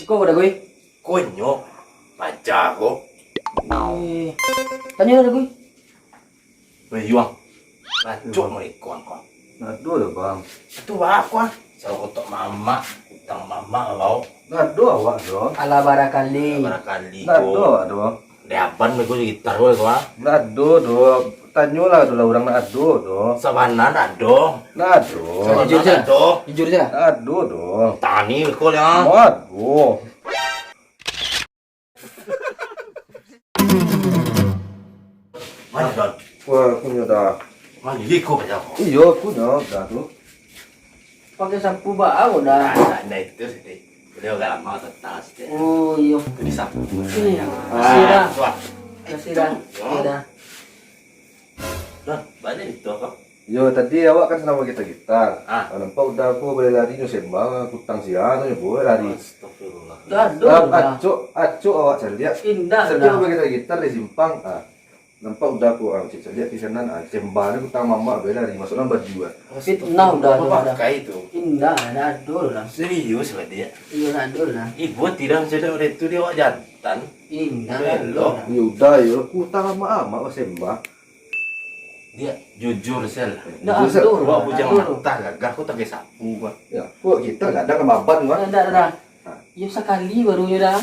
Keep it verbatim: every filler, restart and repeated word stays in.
Ko, Dagui? Konyo, paja ko. Eh, tanyo lah, Dagui. Weh, Yuang. Rancak mereka, Yuang. Ndak ado doh, Bang. Itu baa ko, ah. Salah kotak mamak, utang mamak kau. Ndak ado awak doh. Alah barakali. Barakali ko. Ndak ado awak doh. Dek aban beko gitar ko, ah. Ndak ado doh. Tanyolah dulu urang, ndak ado doh. Sabana ndak ado. Ndak ado. Sabana ndak ado. Jujur se. Jujur se. Ndak ado doh. Tani beko lah. Ndak ado. Mano, Don? Wah, aku nyo dah. Mano, iyo iko paja ko? Iyo, aku nyo dah tu. Pakai sapu baa ko dah? Nah, nah, itu sih. Beliau agak lama datang sih. Oh, iyo. Itu disapu. Iyo. Ah, suah. Makasih dah. Iyo dah. Don, banyak itu apa? Yo, tadi awak kan samo gitar-gitar. Ah. Ah, nampak udah aku baleh lari nyo sembang, kutang sia tu nyo buek lari. Astagfirullah. Dah, dah, dah. Acok, acok awak caliak. Indak, setiap dah. Gitar-gitar di simpang. Ah. Nampak udah aku, ah, cek caliak di sana, ah, sembang ni kutang mamak baleh lari, masuk dalam baju, ah. Fitnah udah tu, dah. Pakai tu. Indak, dah ado lah. Serius lah dia. Iyo, dah ado lah. Ibu tidak mencegah oleh tu dia awak jantan. Indak, dah ado lah. Ya udah, yo, kutang mamak-mamak sembang. Dia jujur, Sel. Ndak ado, ndak ado. Jujur, Sel. Wak bujang mata gagah, ko tagai sapu, Bang. Ya, kok kita ndak ada kemaban, Bang? Ndak, ndak, ndak. Hah? Iyo sakali baru nyo dah.